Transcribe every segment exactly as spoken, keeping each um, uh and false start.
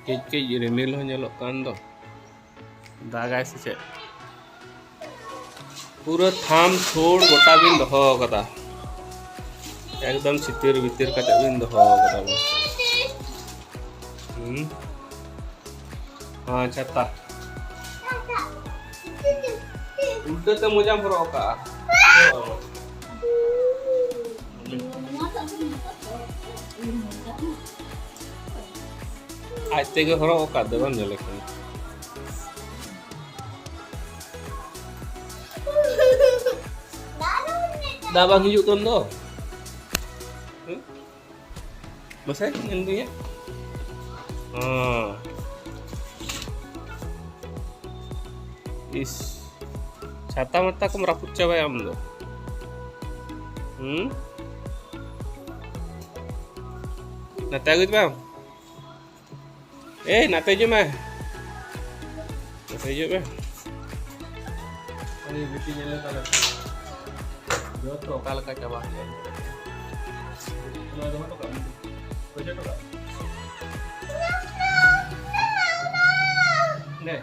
ᱠᱟᱹᱡ ᱠᱟᱹᱡ ᱨᱤᱢᱤᱞ ᱦᱚᱸ ᱧᱮᱞᱚᱜ ᱠᱟᱱ ᱫᱚ᱾ ᱫᱟᱜᱟᱭ ᱥᱮ ᱪᱮᱫ? ᱯᱩᱨᱟᱹ ᱛᱷᱟᱢ ᱛᱷᱩᱲ ᱜᱚᱴᱟ ᱵᱤᱱ ᱫᱚᱦᱚ ᱟᱠᱟᱫᱟ᱾ ᱮᱠᱫᱚᱢ ᱪᱤᱛᱤᱨ ᱵᱤᱛᱤᱨ ᱠᱟᱛᱮ ᱵᱤᱱ ᱫᱚᱦᱚ ᱟᱠᱟᱫᱟ ᱵᱤᱱ᱾ ᱦᱩᱸ᱾ ᱦᱮᱸ, ᱪᱷᱟᱛᱟ᱾ ᱩᱞᱴᱟᱹ ᱛᱮ ᱢᱚᱡᱟᱢ ᱦᱚᱨᱚᱜ ᱟᱠᱟᱜᱼᱟ᱾ ᱟᱡ ᱛᱮᱜᱮ ᱦᱚᱨᱚᱜ ᱟᱠᱟᱫ ᱫᱚ ᱵᱟᱢ ᱧᱮᱞᱮ ᱠᱟᱱᱟ᱾ ᱫᱟᱜ ᱵᱟᱝ ᱦᱤᱡᱩᱜ ᱠᱟᱱ ᱫᱚ᱾ ᱦᱩᱸ? ᱢᱟᱥᱮ ᱧᱮᱞ ᱫᱩᱧᱟ᱾ ᱦᱚᱸ᱾ ᱤᱥ᱾ ᱪᱷᱟᱛᱟ ᱢᱟᱛᱟ ᱠᱚᱢ ᱨᱟᱹᱯᱩᱫ ᱪᱟᱵᱟᱭᱟ ᱟᱢ ᱫᱚ᱾ ᱦᱩᱸ? ᱱᱟᱛᱮ ᱟᱹᱜᱩᱭ ᱛᱟᱢ᱾ ᱮᱭ, ᱱᱟᱛᱮ ᱦᱤᱡᱩᱜ ᱢᱮ᱾ ᱱᱟᱛᱮ ᱦᱤᱡᱩᱜ ᱢᱮ᱾ ᱩᱱᱤ ᱵᱤᱴᱤ ᱧᱮᱞᱮ ᱛᱟᱞᱮ ᱯᱮ᱾ ᱡᱚᱛᱚ ᱚᱠᱟ ᱞᱮᱠᱟ ᱪᱟᱵᱟ ᱠᱮᱫᱟᱭ᱾ ᱱᱚᱣᱟ ᱫᱚᱦᱚ ᱦᱚᱴᱚ ᱠᱟᱜ ᱢᱮ᱾ ᱠᱷᱚᱡᱚ ᱦᱚᱴᱚ ᱠᱟᱜ ᱢᱮ᱾ ᱱᱮ᱾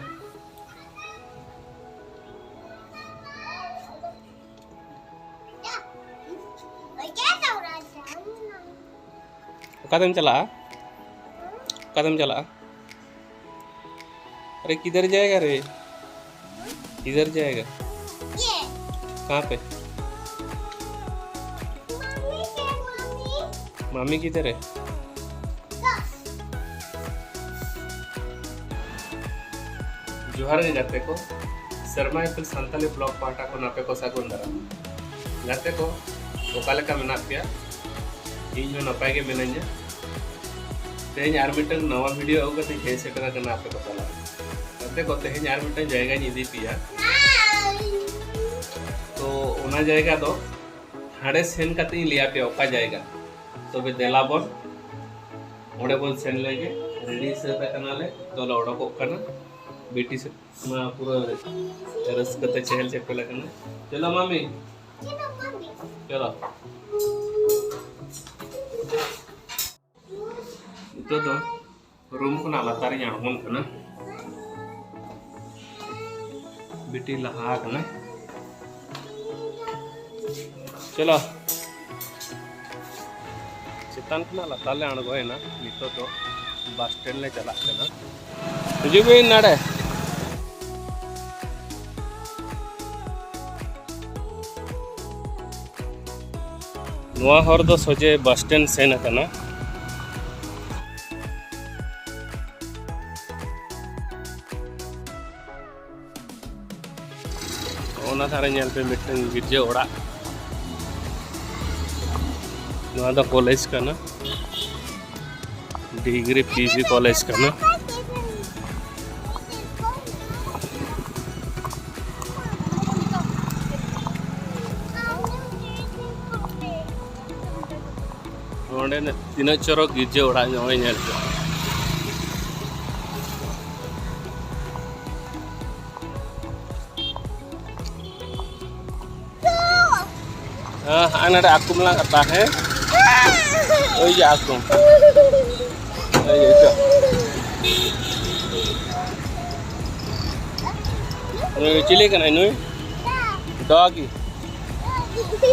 ᱚᱠᱟᱛᱮᱢ ᱪᱟᱞᱟᱜᱼᱟ? ᱚᱠᱟᱛᱮᱢ ᱪᱟᱞᱟᱜᱼᱟ? अरे किधर जाएगा रे? किधर जाएगा? ये। कहाँ पे? मम्मी के, मम्मी। मामी किधर है? ᱡᱚᱦᱟᱨ ᱜᱮ ᱜᱟᱛᱮ ᱠᱚ, ᱥᱮᱨᱢᱟ ᱤᱯᱤᱞ ᱥᱟᱱᱛᱟᱞᱤ ᱵᱞᱚᱜ ᱯᱟᱦᱴᱟ ᱠᱷᱚᱱ ᱟᱯᱮ ᱠᱚ ᱥᱟᱹᱜᱩᱱ ᱫᱟᱨᱟᱢ᱾ ᱜᱟᱛᱮ ᱠᱚ, ᱚᱠᱟ ᱞᱮᱠᱟ ᱢᱮᱱᱟᱜ ᱯᱮᱭᱟ? ᱤᱧ ᱦᱚᱸ ᱱᱟᱯᱟᱭ ᱜᱮ ᱢᱤᱱᱟᱹᱧᱟ᱾ ᱛᱮᱦᱮᱧ ᱟᱨ ᱢᱤᱫᱴᱟᱝ ᱱᱟᱣᱟ ᱵᱷᱤᱰᱤᱭᱳ ᱟᱹᱜᱩ ᱠᱟᱛᱮ ᱤᱧ ᱦᱮᱡ ᱥᱮᱴᱮᱨ ᱟᱠᱟᱱᱟ ᱟᱯᱮ ᱠᱚ ᱛᱟᱞᱟ᱾ ᱜᱟᱛᱮ ᱠᱚ, ᱛᱮᱦᱮᱧ ᱟᱨ ᱢᱤᱫᱴᱟᱝ ᱡᱟᱭᱜᱟᱧ ᱤᱫᱤ ᱯᱮᱭᱟ᱾ ᱛᱚ ᱚᱱᱟ ᱡᱟᱭᱜᱟ ᱫᱚ ᱦᱟᱸᱰᱮ ᱥᱮᱱ ᱠᱟᱛᱮ ᱤᱧ ᱞᱟᱹᱭ ᱟᱯᱮᱭᱟ ᱚᱠᱟ ᱡᱟᱭᱜᱟ᱾ ᱛᱚᱵᱮ ᱫᱮᱞᱟ ᱵᱚᱱ ᱚᱸᱰᱮ ᱵᱚᱱ ᱥᱮᱱ ᱞᱮᱱᱜᱮ᱾ ᱨᱮᱰᱤ ᱥᱟᱹᱛ ᱟᱠᱟᱱᱟᱞᱮ, ᱛᱚ ᱞᱮ ᱚᱰᱚᱠᱚᱜ ᱠᱟᱱᱟ᱾ ᱵᱤᱴᱤ ᱥᱮ ᱢᱟ ᱯᱩᱨᱟᱹ ᱨᱟᱹᱥᱠᱟᱹ ᱛᱮ ᱪᱮᱦᱮᱞ ᱪᱮᱯᱮᱞ ᱟᱠᱟᱱᱟ᱾ ᱪᱚᱞᱚ ᱢᱟᱢᱤ, ᱪᱚᱞᱚ᱾ ᱱᱤᱛᱚᱜ ᱫᱚ ᱨᱩᱢ ᱠᱷᱚᱱᱟᱜ ᱞᱟᱛᱟᱨᱤᱧ ᱟᱬᱜᱚᱱ ᱠᱟᱱᱟ᱾ ᱵᱤᱴᱤ ᱞᱟᱦᱟ ᱠᱟᱱᱟ᱾ ᱪᱚᱞᱚ, ᱪᱮᱛᱟᱱ ᱠᱷᱚᱱᱟᱜ ᱞᱟᱛᱟᱨ ᱞᱮ ᱟᱬᱜᱚᱭᱮᱱᱟ᱾ ᱱᱤᱛᱚᱜ ᱫᱚ ᱵᱟᱥ ᱥᱴᱮᱱᱰ ᱞᱮ ᱪᱟᱞᱟᱜ ᱠᱟᱱᱟ᱾ ᱦᱤᱡᱩᱜ ᱵᱤᱱ ᱱᱟᱰᱮ᱾ ᱱᱚᱣᱟ ᱦᱚᱨ ᱫᱚ ᱥᱚᱡᱷᱮ ᱵᱟᱥ ᱥᱴᱮᱱᱰ ᱥᱮᱱ ᱟᱠᱟᱱᱟ᱾ ᱚᱱᱟ ᱫᱷᱟᱨᱮ ᱧᱮᱞ ᱯᱮ, ᱢᱤᱫᱴᱟᱝ ᱜᱤᱨᱡᱟᱹ ᱚᱲᱟᱜ᱾ ᱱᱚᱣᱟ ᱫᱚ ᱠᱚᱞᱮᱡᱽ ᱠᱟᱱᱟ, ᱰᱤᱜᱽᱨᱤ ᱯᱤ ᱡᱤ ᱠᱚᱞᱮᱡᱽ ᱠᱟᱱᱟ᱾ ᱱᱚᱸᱰᱮ ᱛᱤᱱᱟᱹᱜ ᱪᱚᱨᱚᱠ ᱜᱤᱨᱡᱟᱹ ᱚᱲᱟᱜ, ᱱᱚᱜᱼᱚᱭ ᱧᱮᱞ ᱯᱮ᱾ ᱦᱮᱸ, ᱦᱟᱸᱜ ᱱᱚᱰᱮ ᱟᱠᱚᱢ ᱞᱟᱝ ᱦᱟᱛᱟᱣᱟ, ᱦᱮᱸ? ᱳᱭ ᱡᱮ ᱟᱠᱚᱢ᱾ ᱳᱭ ᱡᱮ, ᱪᱚ᱾ ᱱᱩᱭ ᱪᱤᱞᱤ ᱠᱟᱱᱟᱭ ᱱᱩᱭ? ᱰᱚᱜᱤ᱾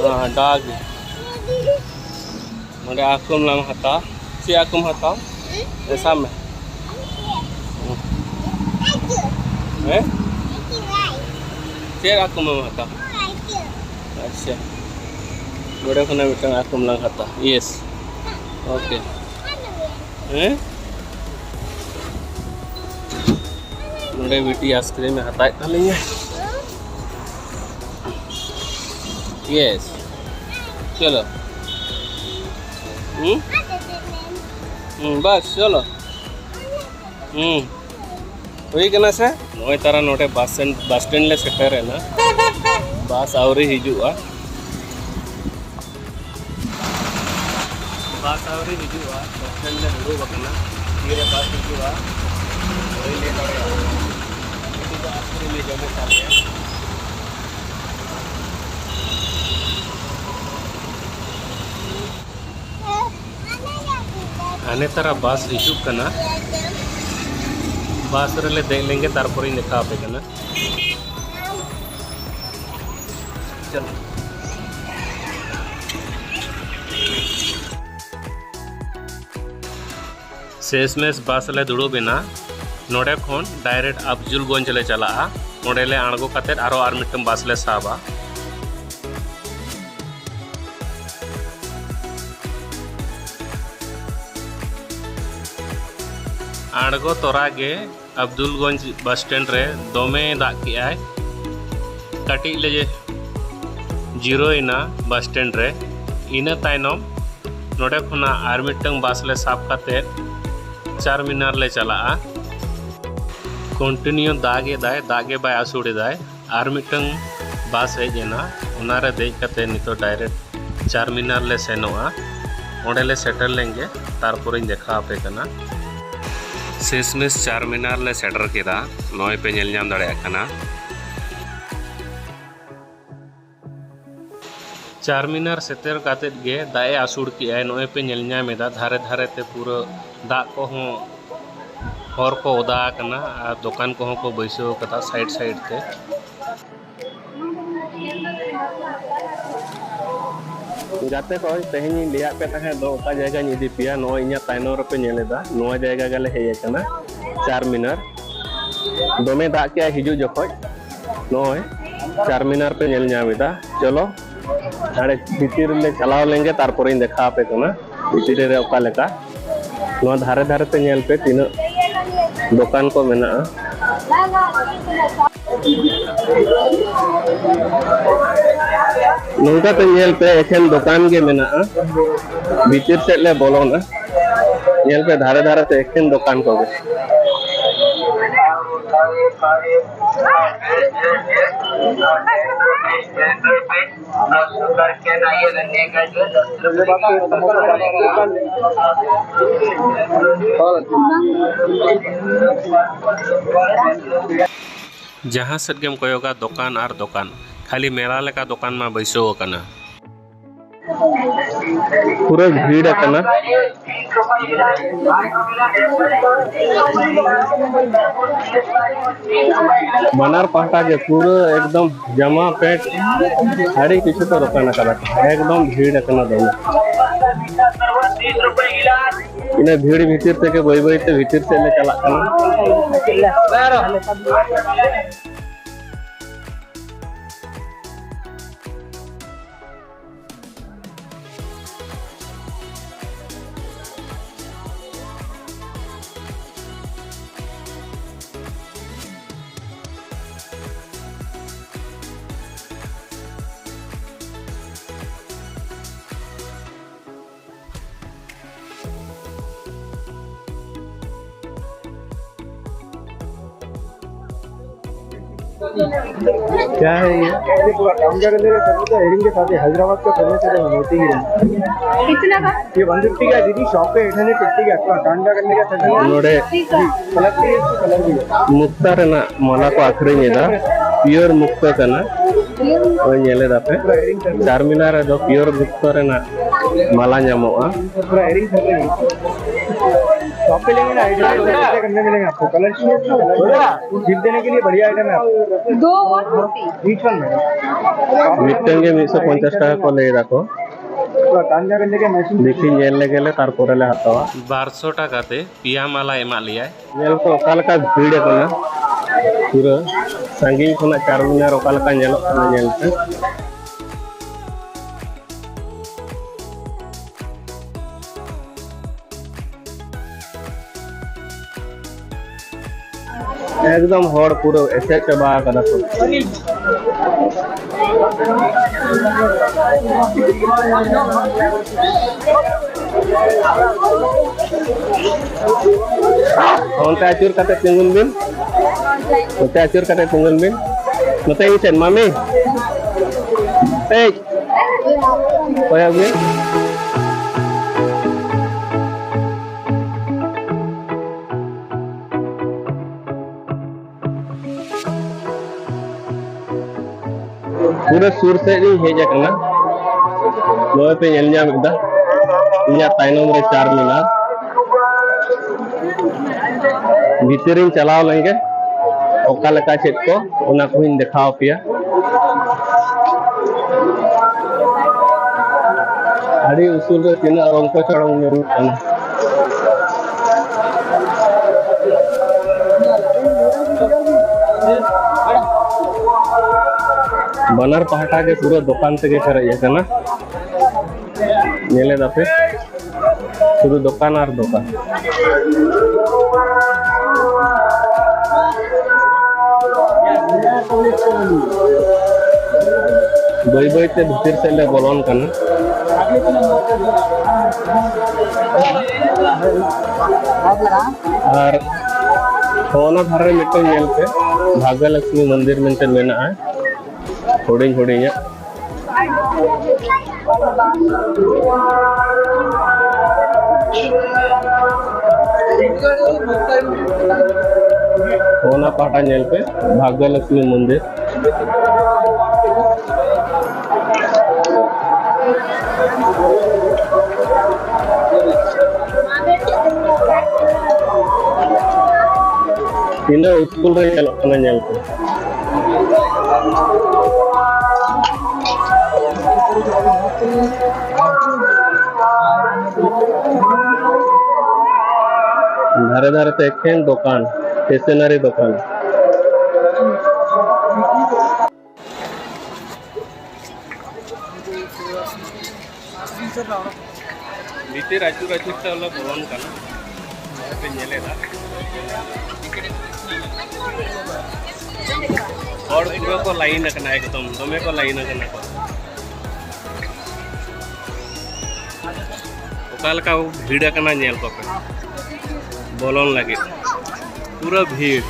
ᱦᱮᱸ, ᱰᱚᱜᱤ᱾ ᱱᱚᱰᱮ ᱟᱠᱚᱢ ᱞᱟᱝ ᱦᱟᱛᱟᱣᱟ᱾ ᱪᱮᱫ ᱟᱠᱚᱢ ᱦᱟᱛᱟᱣᱟ? ᱮ, ᱥᱟᱵ ᱢᱮ᱾ ᱦᱮᱸ? ᱪᱮᱫ ᱟᱠᱚᱢ ᱮᱢ ᱦᱟᱛᱟᱣᱟ? ᱟᱪᱪᱷᱟ᱾ ᱱᱚᱰᱮ ᱠᱷᱚᱱᱟᱜ ᱢᱤᱫᱴᱟᱝ ᱟᱠᱚᱢ ᱞᱟᱝ ᱦᱟᱛᱟᱣᱟ᱾ ᱤᱭᱮᱥ᱾ ᱳᱠᱮ᱾ ᱦᱮᱸ? ᱱᱚᱰᱮ ᱢᱤᱫᱴᱤᱡ ᱟᱭᱤᱥᱠᱨᱤᱢ ᱮ ᱦᱟᱛᱟᱣᱮᱫ ᱛᱟᱞᱤᱧᱟ᱾ ᱤᱭᱮᱥ᱾ ᱪᱚᱞᱚ᱾ ᱦᱩᱸ? ᱦᱩᱸ, ᱵᱟᱥ, ᱪᱚᱞᱚ᱾ ᱦᱩᱸ᱾ ᱦᱩᱭ ᱠᱟᱱᱟ ᱥᱮ? ᱱᱚᱜᱼᱚᱭ ᱛᱟᱨᱟ ᱱᱚᱰᱮ ᱵᱟᱥ ᱥᱴᱮᱱᱰ, ᱵᱟᱥ ᱥᱴᱮᱱᱰ ᱞᱮ ᱥᱮᱴᱮᱨ ᱮᱱᱟ᱾ ᱵᱟᱥ ᱟᱹᱣᱨᱤ ᱦᱤᱡᱩᱜᱼᱟ᱾ ᱵᱟᱥ ᱟᱹᱣᱨᱤ ᱦᱤᱡᱩᱜᱼᱟ, ᱵᱟᱥ ᱥᱴᱮᱱᱰ ᱞᱮ ᱫᱩᱲᱩᱵ ᱟᱠᱟᱱᱟ᱾ ᱛᱤᱨᱮ ᱵᱟᱥ ᱦᱤᱡᱩᱜᱼᱟ, ᱵᱟᱹᱧ ᱞᱟᱹᱭ ᱫᱟᱲᱮᱭᱟᱜᱼᱟ᱾ ᱱᱤᱛᱚᱜ ᱫᱚ ᱟᱭᱤᱥᱠᱨᱤᱢ ᱞᱮ ᱡᱚᱢᱮᱫ ᱠᱟᱱ ᱜᱮᱭᱟ᱾ ᱦᱟᱱᱮ ᱛᱟᱨᱟ ᱵᱟᱥ ᱦᱤᱡᱩᱜ ᱠᱟᱱᱟ, ᱵᱟᱥ ᱨᱮᱞᱮ ᱫᱮᱡ ᱞᱮᱱᱜᱮ, ᱛᱟᱨᱯᱚᱨᱮᱧ ᱫᱮᱠᱷᱟᱣ ᱟᱯᱮ ᱠᱟᱱᱟ᱾ ᱪᱚᱞᱚ᱾ ᱥᱮᱥᱢᱮᱥ ᱵᱟᱥ ᱞᱮ ᱫᱩᱲᱩᱵ ᱮᱱᱟ᱾ ᱱᱚᱰᱮ ᱠᱷᱚᱱ ᱰᱟᱭᱨᱮᱠᱴ ᱟᱯᱡᱩᱞᱜᱚᱸᱡᱽ ᱞᱮ ᱪᱟᱞᱟᱜᱼᱟ᱾ ᱚᱸᱰᱮ ᱞᱮ ᱟᱬᱜᱚ ᱠᱟᱛᱮᱫ ᱟᱨᱚ ᱟᱨ ᱢᱤᱫᱴᱟᱝ ᱵᱟᱥ ᱞᱮ ᱥᱟᱵᱟ᱾ ᱟᱬᱜᱚ ᱛᱚᱨᱟ ᱜᱮ ᱟᱵᱫᱩᱞᱜᱚᱸᱡᱽ ᱵᱟᱥ ᱥᱴᱮᱱᱰ ᱨᱮ ᱫᱚᱢᱮ ᱫᱟᱜ ᱠᱮᱜᱼᱟᱭ᱾ ᱠᱟᱹᱴᱤᱡ ᱞᱮ ᱡᱤᱨᱟᱹᱣ ᱮᱱᱟ ᱵᱟᱥ ᱥᱴᱮᱱᱰ ᱨᱮ᱾ ᱤᱱᱟᱹ ᱛᱟᱭᱱᱚᱢ ᱱᱚᱰᱮ ᱠᱷᱚᱱᱟᱜ ᱟᱨ ᱢᱤᱫᱴᱟᱝ ᱵᱟᱥ ᱞᱮ ᱥᱟᱵ ᱠᱟᱛᱮᱫ ᱪᱟᱨ ᱢᱤᱱᱟᱨ ᱞᱮ ᱪᱟᱞᱟᱜᱼᱟ᱾ ᱠᱚᱱᱴᱤᱱᱤᱭᱩ ᱫᱟᱜ ᱮᱫᱟᱭ, ᱫᱟᱜ ᱜᱮ ᱵᱟᱭ ᱟᱹᱥᱩᱲ ᱮᱫᱟᱭ᱾ ᱟᱨ ᱢᱤᱫᱴᱟᱝ ᱵᱟᱥ ᱦᱮᱡ ᱮᱱᱟ, ᱚᱱᱟᱨᱮ ᱫᱮᱡ ᱠᱟᱛᱮ ᱱᱤᱛᱚᱜ ᱰᱟᱭᱨᱮᱠᱴ ᱪᱟᱨ ᱢᱤᱱᱟᱨ ᱞᱮ ᱥᱮᱱᱚᱜᱼᱟ᱾ ᱚᱸᱰᱮ ᱞᱮ ᱥᱮᱴᱮᱨ ᱞᱮᱱᱜᱮ, ᱛᱟᱨᱯᱚᱨᱮᱧ ᱫᱮᱠᱷᱟᱣ ᱟᱯᱮ ᱠᱟᱱᱟ᱾ ᱥᱮᱥᱢᱮᱥ ᱪᱟᱨ ᱢᱤᱱᱟᱨ ᱞᱮ ᱥᱮᱴᱮᱨ ᱠᱮᱫᱟ, ᱱᱚᱜᱼᱚᱭ ᱯᱮ ᱧᱮᱞ ᱧᱟᱢ ᱫᱟᱲᱮᱭᱟᱜ ᱠᱟᱱᱟ᱾ ᱪᱟᱨ ᱢᱤᱱᱟᱨ ᱥᱮᱴᱮᱨ ᱠᱟᱛᱮᱫ ᱜᱮ ᱫᱟᱜ ᱮ ᱟᱹᱥᱩᱲ ᱠᱮᱜᱼᱟᱭ᱾ ᱱᱚᱜᱼᱚᱭ ᱯᱮ ᱧᱮᱞ ᱧᱟᱢ ᱮᱫᱟ, ᱫᱷᱟᱨᱮ ᱫᱷᱟᱨᱮ ᱛᱮ ᱯᱩᱨᱟᱹ ᱫᱟᱜ ᱠᱚᱦᱚᱸ, ᱦᱚᱨ ᱠᱚ ᱚᱫᱟ ᱟᱠᱟᱱᱟ ᱟᱨ ᱫᱚᱠᱟᱱ ᱠᱚᱦᱚᱸ ᱠᱚ ᱵᱟᱹᱭᱥᱟᱹᱣ ᱟᱠᱟᱫᱟ ᱥᱟᱭᱤᱰ ᱥᱟᱭᱤᱰ ᱛᱮ᱾ ᱜᱟᱛᱮ ᱠᱚ, ᱛᱮᱦᱮᱧ ᱤᱧ ᱞᱟᱹᱭᱟᱫ ᱯᱮ ᱛᱟᱦᱮᱸᱫ ᱫᱚ ᱚᱠᱟ ᱡᱟᱭᱜᱟᱧ ᱤᱫᱤ ᱯᱮᱭᱟ, ᱱᱚᱜᱼᱚᱭ ᱤᱧᱟᱹᱜ ᱛᱟᱭᱱᱚᱢ ᱨᱮᱯᱮ ᱧᱮᱞ ᱮᱫᱟ, ᱱᱚᱣᱟ ᱡᱟᱭᱜᱟ ᱜᱮᱞᱮ ᱦᱮᱡ ᱟᱠᱟᱱᱟ, ᱪᱟᱨ ᱢᱤᱱᱟᱨ᱾ ᱫᱚᱢᱮ ᱫᱟᱜ ᱠᱮᱜᱼᱟᱭ ᱦᱤᱡᱩᱜ ᱡᱚᱠᱷᱚᱡ, ᱱᱚᱜᱼᱚᱭ ᱪᱟᱨ ᱢᱤᱱᱟᱨ ᱯᱮ ᱧᱮᱞ ᱧᱟᱢ ᱮᱫᱟ᱾ ᱪᱚᱞᱚ, ᱦᱟᱸᱰᱮ ᱵᱷᱤᱛᱤᱨ ᱨᱮᱞᱮ ᱪᱟᱞᱟᱣ ᱞᱮᱱᱜᱮ, ᱛᱟᱨᱯᱚᱨᱮᱧ ᱫᱮᱠᱷᱟᱣ ᱟᱯᱮ ᱠᱟᱱᱟ ᱵᱷᱤᱛᱤᱨ ᱨᱮ ᱚᱠᱟ ᱞᱮᱠᱟ᱾ ᱱᱚᱣᱟ ᱫᱷᱟᱨᱮ ᱫᱷᱟᱨᱮ ᱛᱮ ᱧᱮᱞ ᱯᱮ, ᱛᱤᱱᱟᱹᱜ ᱫᱚᱠᱟᱱ ᱠᱚ ᱢᱮᱱᱟᱜᱼᱟ᱾ ᱱᱚᱝᱠᱟ ᱛᱮ ᱧᱮᱞ ᱯᱮ, ᱮᱠᱷᱮᱱ ᱫᱚᱠᱟᱱ ᱜᱮ ᱢᱮᱱᱟᱜᱼᱟ᱾ ᱵᱷᱤᱛᱤᱨ ᱥᱮᱫ ᱞᱮ ᱵᱚᱞᱚᱱᱟ, ᱧᱮᱞ ᱯᱮ, ᱫᱷᱟᱨᱮ ᱫᱷᱟᱨᱮ ᱛᱮ ᱮᱠᱷᱮᱱ ᱫᱚᱠᱟᱱ ᱠᱚᱜᱮ᱾ ᱡᱟᱦᱟᱸ ᱥᱮᱫ ᱜᱮᱢ ᱠᱚᱭᱚᱜᱟ, ᱫᱚᱠᱟᱱ ᱟᱨ ᱫᱚᱠᱟᱱ, ᱠᱷᱟᱹᱞᱤ ᱢᱮᱞᱟ ᱞᱮᱠᱟ ᱫᱚᱠᱟᱱ ᱢᱟ ᱵᱟᱹᱭᱥᱟᱹᱣ ᱟᱠᱟᱱᱟ᱾ ᱯᱩᱨᱟᱹ ᱵᱷᱤᱲ ᱟᱠᱟᱱᱟ᱾ ᱵᱟᱱᱟᱨ ᱯᱟᱦᱴᱟ ᱜᱮ ᱯᱩᱨᱟᱹ ᱮᱠᱫᱚᱢ ᱡᱟᱢᱟ ᱯᱮᱱᱴ, ᱟᱹᱰᱤ ᱠᱤᱪᱷᱩ ᱠᱚ ᱫᱚᱠᱟᱱ ᱟᱠᱟᱫᱟ᱾ ᱮᱠᱫᱚᱢ ᱵᱷᱤᱲ ᱟᱠᱟᱱᱟ ᱫᱚᱢᱮ᱾ ᱤᱱᱟᱹ ᱵᱷᱤᱲ ᱵᱷᱤᱛᱤᱨ ᱛᱮᱜᱮ ᱵᱟᱹᱭ ᱵᱟᱹᱭ ᱛᱮ ᱵᱷᱤᱛᱤᱨ ᱥᱮᱫ ᱞᱮ ᱪᱟᱞᱟᱜ ᱠᱟᱱᱟ᱾ क्या है ये? ये पूरा काम क्या कर रहे हैं? सब तो हेडिंग के साथ ही हैदराबाद का फर्नीचर है, मोती हीरा। कितना का? ये वन फिफ्टी का है दीदी, शॉप पे एट हंड्रेड फिफ्टी का। आपका काम क्या करने का सेशन है? ᱱᱚᱰᱮ ᱠᱟᱞᱟᱨ ᱯᱞᱮᱴ ᱠᱚ ᱠᱟᱞᱟᱨ ᱜᱮ᱾ ᱢᱩᱠᱛᱟ ᱨᱮᱱᱟᱜ ᱢᱟᱞᱟ ᱠᱚ ᱟᱹᱠᱷᱨᱤᱧ ᱮᱫᱟ, ᱯᱤᱭᱳᱨ ᱢᱩᱠᱛᱟ ᱠᱟᱱᱟ᱾ ᱱᱚᱜᱼᱚᱭ ᱧᱮᱞ ᱮᱫᱟ ᱯᱮ, ᱪᱟᱨᱢᱤᱱᱟᱨ ᱨᱮᱫᱚ ᱯᱤᱭᱳᱨ ᱢᱩᱠᱛᱟ ᱨᱮᱱᱟᱜ ᱢᱟᱞᱟ ᱧᱟᱢᱚᱜᱼᱟ᱾ पूरा हेडिंग कर रहे हैं। शॉप पे लेंगे ना, आइडिया करने मिलेंगे आपको। कलर चाहिए, कलर गिफ्ट देने के लिए बढ़िया आइटम है आपको। दो और कुर्ती। बीच वन में। ᱢᱤᱫᱴᱟᱝ ᱜᱮ ᱢᱤᱫᱥᱚ ᱯᱚᱧᱪᱟᱥ ᱴᱟᱠᱟ ᱠᱚ ᱞᱟᱹᱭ ᱫᱟᱠᱚ᱾ ᱫᱮᱠᱷᱤ, ᱧᱮᱞ ᱞᱮᱜᱮ ᱞᱮ, ᱛᱟᱨᱯᱚᱨᱮ ᱞᱮ ᱦᱟᱛᱟᱣᱟ᱾ ᱵᱟᱨᱥᱚ ᱴᱟᱠᱟ ᱛᱮ ᱯᱮᱭᱟ ᱢᱟᱞᱟ ᱮᱢᱟᱜ ᱞᱮᱭᱟᱭ᱾ ᱧᱮᱞ ᱯᱮ ᱚᱠᱟ ᱞᱮᱠᱟ ᱵᱷᱤᱲ ᱟᱠᱟᱱᱟ, ᱯᱩᱨᱟᱹ ᱥᱟᱺᱜᱤᱧ ᱠᱷᱚᱱᱟᱜ ᱪᱟᱨᱢᱤᱱᱟᱨ ᱚᱠᱟ ᱞᱮᱠᱟ ᱧᱮᱞᱚᱜ ᱠᱟᱱᱟ, ᱧᱮᱞ ᱯᱮ᱾ ᱮᱠᱫᱚᱢ ᱦᱚᱲ ᱯᱩᱨᱟᱹ ᱮᱥᱮᱫ ᱪᱟᱵᱟ ᱟᱠᱟᱫᱟ ᱠᱚ᱾ ᱚᱱᱛᱮ ᱟᱹᱪᱩᱨ ᱠᱟᱛᱮ ᱛᱤᱸᱜᱩᱱ ᱵᱤᱱ, ᱱᱚᱛᱮ ᱟᱹᱪᱩᱨ ᱠᱟᱛᱮ ᱛᱤᱸᱜᱩᱱ ᱵᱤᱱ, ᱱᱚᱛᱮ ᱤᱧ ᱥᱮᱫ ᱢᱟᱢᱤ, ᱮᱭ, ᱠᱚᱭᱚᱜ ᱵᱤᱱ᱾ ᱯᱩᱨᱟᱹ ᱥᱩᱨ ᱥᱮᱫ ᱤᱧ ᱦᱮᱡ ᱟᱠᱟᱱᱟ᱾ ᱱᱚᱜᱼᱚᱭ ᱯᱮ ᱧᱮᱞ ᱧᱟᱢ ᱮᱫᱟ, ᱤᱧᱟᱹᱜ ᱛᱟᱭᱱᱚᱢ ᱨᱮ ᱪᱟᱨ ᱢᱤᱱᱟᱨ᱾ ᱵᱷᱤᱛᱤᱨᱤᱧ ᱪᱟᱞᱟᱣ ᱞᱮᱱᱜᱮ, ᱚᱠᱟ ᱞᱮᱠᱟ ᱪᱮᱫ ᱠᱚ, ᱚᱱᱟ ᱠᱚᱦᱚᱸᱧ ᱫᱮᱠᱷᱟᱣ ᱯᱮᱭᱟ᱾ ᱟᱹᱰᱤ ᱩᱥᱩᱞ ᱨᱮ ᱛᱤᱱᱟᱹᱜ ᱨᱚᱝ ᱠᱚ ᱪᱚᱲᱚᱝ ᱧᱩᱨᱩᱜ ᱠᱟᱱᱟ᱾ ᱵᱟᱱᱟᱨ ᱯᱟᱦᱴᱟ ᱜᱮ ᱯᱩᱨᱟᱹ ᱫᱚᱠᱟᱱ ᱛᱮᱜᱮ ᱯᱮᱨᱮᱡ ᱟᱠᱟᱱᱟ᱾ ᱧᱮᱞᱮᱫᱟ ᱯᱮ, ᱥᱩᱫᱷᱩ ᱫᱚᱠᱟᱱ ᱟᱨ ᱫᱚᱠᱟᱱ᱾ ᱵᱟᱹᱭ ᱵᱟᱹᱭ ᱛᱮ ᱵᱷᱤᱛᱤᱨ ᱥᱮᱫ ᱞᱮ ᱵᱚᱞᱚᱱ ᱠᱟᱱᱟ᱾ ᱟᱨ ᱚᱱᱟ ᱫᱷᱟᱨᱮ ᱨᱮ ᱢᱤᱫᱴᱮᱱ ᱧᱮᱞ ᱯᱮ, ᱵᱷᱟᱜᱽᱜᱚ ᱞᱚᱠᱥᱢᱤ ᱢᱚᱱᱫᱤᱨ ᱢᱮᱱᱛᱮ ᱢᱮᱱᱟᱜᱼᱟ, ᱦᱩᱰᱤᱧ ᱦᱩᱰᱤᱧᱟᱜ᱾ ᱚᱱᱟ ᱯᱟᱦᱴᱟ ᱧᱮᱞ ᱯᱮ, ᱵᱷᱟᱜᱽᱜᱚ ᱞᱚᱠᱥᱢᱤ ᱢᱚᱱᱫᱤᱨ᱾ ᱛᱤᱱᱟᱹᱜ ᱩᱥᱩᱞ ᱨᱮ ᱧᱮᱞᱚᱜ ᱠᱟᱱᱟ, ᱧᱮᱞ ᱯᱮ᱾ ᱫᱷᱟᱨᱮ ᱫᱷᱟᱨᱮ ᱛᱮ ᱮᱠᱷᱮᱱ ᱫᱚᱠᱟᱱ, ᱥᱴᱮᱥᱚᱱᱟᱨᱤ ᱫᱚᱠᱟᱱ᱾ ᱵᱷᱤᱛᱤᱨ ᱟᱹᱪᱩᱨ ᱟᱹᱪᱩᱨ ᱛᱮ ᱞᱮ ᱵᱚᱞᱚᱱ ᱠᱟᱱᱟ᱾ ᱱᱚᱜᱼᱚᱭ ᱯᱮ ᱧᱮᱞᱮᱫᱟ, ᱦᱚᱲ ᱯᱩᱨᱟᱹ ᱠᱚ ᱞᱟᱭᱤᱱ ᱟᱠᱟᱱᱟ, ᱮᱠᱫᱚᱢ ᱫᱚᱢᱮ ᱠᱚ ᱞᱟᱭᱤᱱ ᱟᱠᱟᱱᱟ ᱠᱚ᱾ ᱚᱠᱟ ᱞᱮᱠᱟ ᱵᱷᱤᱲ ᱟᱠᱟᱱᱟ ᱧᱮᱞ ᱠᱚᱯᱮ, ᱵᱚᱞᱚᱱ ᱞᱟᱹᱜᱤᱫ ᱯᱩᱨᱟᱹ ᱵᱷᱤᱲ᱾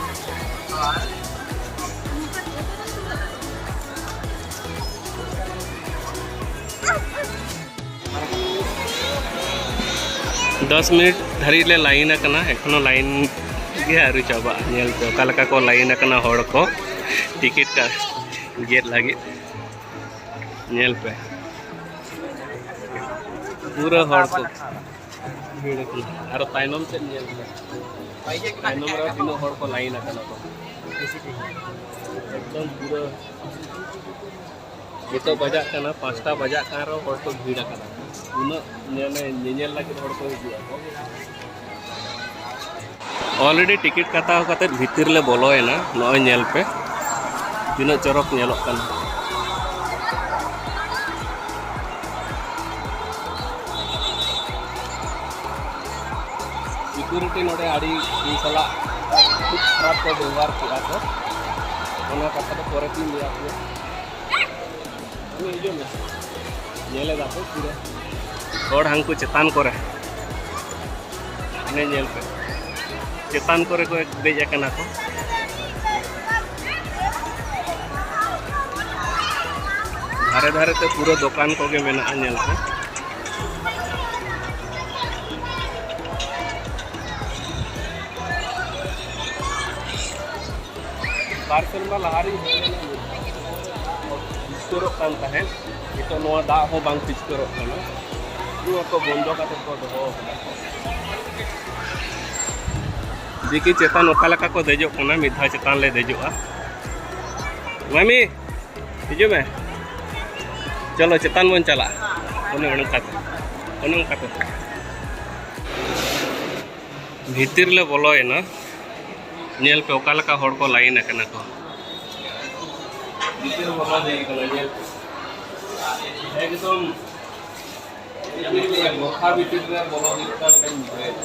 ᱫᱚᱥ ᱢᱤᱱᱤᱴ ᱫᱷᱟᱹᱨᱤᱡ ᱞᱮ ᱞᱟᱭᱤᱱ ᱟᱠᱟᱱᱟ, ᱮᱠᱷᱚᱱᱳ ᱞᱟᱭᱤᱱ ᱜᱮ ᱟᱹᱣᱨᱤ ᱪᱟᱵᱟᱜᱼᱟ᱾ ᱧᱮᱞ ᱯᱮ ᱚᱠᱟ ᱞᱮᱠᱟ ᱠᱚ ᱞᱟᱭᱤᱱ ᱟᱠᱟᱱᱟ ᱦᱚᱲ ᱠᱚ ᱴᱤᱠᱤᱴ ᱠᱟ-, ᱜᱮᱫ ᱞᱟᱹᱜᱤᱫ᱾ ᱧᱮᱞ ᱯᱮ, ᱯᱩᱨᱟᱹ ᱦᱚᱲ ᱠᱚ ᱵᱷᱤᱲ ᱟᱠᱟᱱᱟ᱾ ᱟᱨᱚ ᱛᱟᱭᱱᱚᱢ ᱥᱮᱫ ᱧᱮᱞ ᱢᱮ, ᱛᱟᱭᱱᱚᱢ ᱨᱮ ᱛᱤᱱᱟᱹᱜ ᱦᱚᱲ ᱠᱚ ᱞᱟᱭᱤᱱ ᱟᱠᱟᱱᱟ ᱠᱚ᱾ ᱮᱠᱫᱚᱢ ᱯᱩᱨᱟᱹ ᱱᱤᱛᱚᱜ ᱵᱟᱡᱟᱜ ᱠᱟᱱᱟ ᱯᱟᱸᱪᱴᱟ, ᱵᱟᱡᱟᱜ ᱠᱟᱱ ᱨᱮᱦᱚᱸ ᱦᱚᱲ ᱠᱚ ᱵᱷᱤᱲ ᱟᱠᱟᱱᱟ᱾ ᱩᱱᱟᱹᱜ ᱧᱮᱞ, ᱧᱮᱧᱮᱞ ᱞᱟᱹᱜᱤᱫ ᱦᱚᱲ ᱠᱚ ᱦᱤᱡᱩᱜ ᱟᱠᱚ᱾ Already ᱴᱤᱠᱤᱴ ᱠᱟᱴᱟᱣ ᱠᱟᱛᱮ ᱵᱷᱤᱛᱤᱨ ᱞᱮ ᱵᱚᱞᱚᱭᱮᱱᱟ᱾ ᱱᱚᱜᱼᱚᱭ ᱧᱮᱞ ᱯᱮ, ᱛᱤᱱᱟᱹᱜ ᱪᱚᱨᱚᱠ ᱧᱮᱞᱚᱜ ᱠᱟᱱᱟ᱾ ᱥᱤᱠᱩᱨᱤᱴᱤ ᱱᱚᱰᱮ ᱟᱹᱰᱤ ᱤᱧ ᱥᱟᱞᱟᱜ ᱠᱷᱩᱵ ᱠᱷᱟᱨᱟᱯ ᱠᱚ ᱵᱮᱵᱚᱦᱟᱨ ᱠᱮᱫᱟ ᱠᱚ᱾ ᱚᱱᱟ ᱠᱟᱛᱷᱟ ᱫᱚ ᱯᱚᱨᱮ ᱛᱤᱧ ᱞᱟᱹᱭ ᱟᱯᱮᱭᱟ᱾ ᱦᱤᱡᱩᱜ ᱢᱮ᱾ ᱧᱮᱞᱮᱫᱟ ᱯᱮ ᱯᱩᱨᱟᱹ ᱦᱚᱲ ᱦᱟᱱᱠᱩ ᱪᱮᱛᱟᱱ ᱠᱚᱨᱮ᱾ ᱦᱟᱱᱮ ᱧᱮᱞ ᱯᱮ, ᱪᱮᱛᱟᱱ ᱠᱚᱨᱮ ᱠᱚ ᱫᱮᱡ ᱟᱠᱟᱱᱟ ᱠᱚ᱾ ᱫᱷᱟᱨᱮ ᱫᱷᱟᱨᱮ ᱛᱮ ᱯᱩᱨᱟᱹ ᱫᱚᱠᱟᱱ ᱠᱚᱜᱮ ᱢᱮᱱᱟᱜᱼᱟ, ᱧᱮᱞ ᱯᱮ᱾ ᱵᱟᱨ ᱥᱮᱨᱢᱟ ᱞᱟᱦᱟ ᱨᱤᱧ ᱦᱮᱡ ᱞᱮᱱᱟ, ᱯᱤᱪᱠᱟᱹᱨᱚᱜ ᱠᱟᱱ ᱛᱟᱦᱮᱸᱫ᱾ ᱱᱤᱛᱚᱜ ᱱᱚᱣᱟ ᱫᱟᱜ ᱦᱚᱸ ᱵᱟᱝ ᱯᱤᱪᱠᱟᱹᱨᱚᱜ ᱠᱟᱱᱟ᱾ ᱱᱚᱣᱟ ᱠᱚ ᱵᱚᱱᱫᱚ ᱠᱟᱛᱮ ᱠᱚ ᱫᱚᱦᱚ ᱟᱠᱟᱫᱟ᱾ ᱫᱮᱠᱷᱤ ᱪᱮᱛᱟᱱ ᱚᱠᱟ ᱞᱮᱠᱟ ᱠᱚ ᱫᱮᱡᱚᱜ ᱠᱟᱱᱟ, ᱢᱤᱫ ᱫᱷᱟᱣ ᱪᱮᱛᱟᱱ ᱞᱮ ᱫᱮᱡᱚᱜᱼᱟ᱾ ᱢᱟᱢᱤ, ᱦᱤᱡᱩᱜ ᱢᱮ, ᱪᱚᱞᱚ ᱪᱮᱛᱟᱱ ᱵᱚᱱ ᱪᱟᱞᱟᱜᱼᱟ᱾ ᱚᱱᱮ ᱚᱱᱠᱟ ᱛᱮ, ᱚᱱᱮ ᱚᱱᱠᱟ ᱛᱮ᱾ ᱵᱷᱤᱛᱤᱨ ᱞᱮ ᱵᱚᱞᱚᱭᱮᱱᱟ᱾ ᱧᱮᱞ ᱯᱮ ᱚᱠᱟ ᱞᱮᱠᱟ ᱦᱚᱲ ᱠᱚ ᱞᱟᱭᱤᱱ ᱟᱠᱟᱱᱟ ᱠᱚ᱾ ᱵᱷᱤᱛᱤᱨ ᱵᱚᱞᱚ ᱦᱩᱭ ᱟᱠᱟᱱᱟ, ᱧᱮᱞ ᱯᱮ᱾ ᱮᱠᱫᱚᱢ ᱜᱚᱴᱟ ᱵᱷᱤᱛᱤᱨ ᱨᱮ ᱵᱚᱞᱚ ᱦᱩᱭᱩᱜ ᱠᱟᱱ ᱞᱮᱠᱟᱧ ᱵᱩᱡᱷᱟᱹᱣᱮᱫᱟ᱾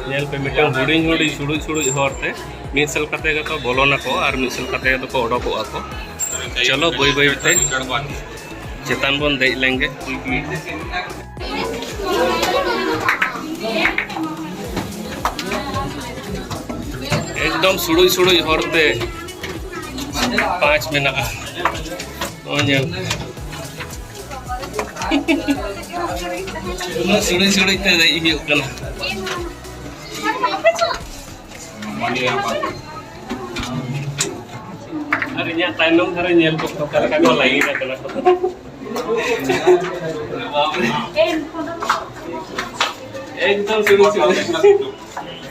ᱧᱮᱞ ᱯᱮ, ᱢᱤᱫᱴᱟᱝ ᱦᱩᱰᱤᱧ ᱦᱩᱰᱤᱧ ᱥᱩᱲᱩᱡ ᱥᱩᱲᱩᱡ ᱦᱚᱨ ᱛᱮ ᱢᱤᱫ ᱥᱮᱫ ᱠᱟᱛᱮ ᱜᱮᱠᱚ ᱵᱚᱞᱚᱱᱟᱠᱚ ᱟᱨ ᱢᱤᱫ ᱥᱮᱫ ᱠᱟᱛᱮ ᱜᱮᱠᱚ ᱚᱰᱚᱠᱚᱜᱼᱟ ᱠᱚ᱾ ᱪᱚᱞᱚ ᱵᱟᱹᱭ ᱵᱟᱹᱭ ᱛᱮ ᱪᱮᱛᱟᱱ ᱵᱚᱱ ᱫᱮᱡ ᱞᱮᱱ ᱜᱮ᱾ ᱮᱠᱫᱚᱢ ᱥᱩᱲᱩᱡ ᱥᱩᱲᱩᱡ ᱦᱚᱨ ᱛᱮ ᱯᱟᱸᱪ ᱢᱮᱱᱟᱜᱼᱟ᱾ ᱱᱚᱜᱼᱚᱭ ᱧᱮᱞ ᱯᱮ᱾ ᱩᱱᱟᱹᱜ ᱥᱤᱲᱤ ᱥᱤᱲᱤ ᱛᱮ ᱫᱮᱡ ᱦᱩᱭᱩᱜ ᱠᱟᱱᱟ᱾ ᱢᱟᱱᱮ ᱟᱵᱟᱨ ᱤᱧᱟᱹᱜ ᱛᱟᱭᱱᱚᱢ ᱫᱷᱟᱨᱮ ᱧᱮᱞ ᱠᱚ, ᱚᱠᱟ ᱞᱮᱠᱟ ᱠᱚ ᱞᱟᱭᱤᱱ ᱟᱠᱟᱱᱟ ᱠᱚ᱾ ᱵᱟᱵᱨᱮ᱾ ᱮᱠᱫᱚᱢ ᱥᱩᱨᱩ ᱥᱩᱨᱩ᱾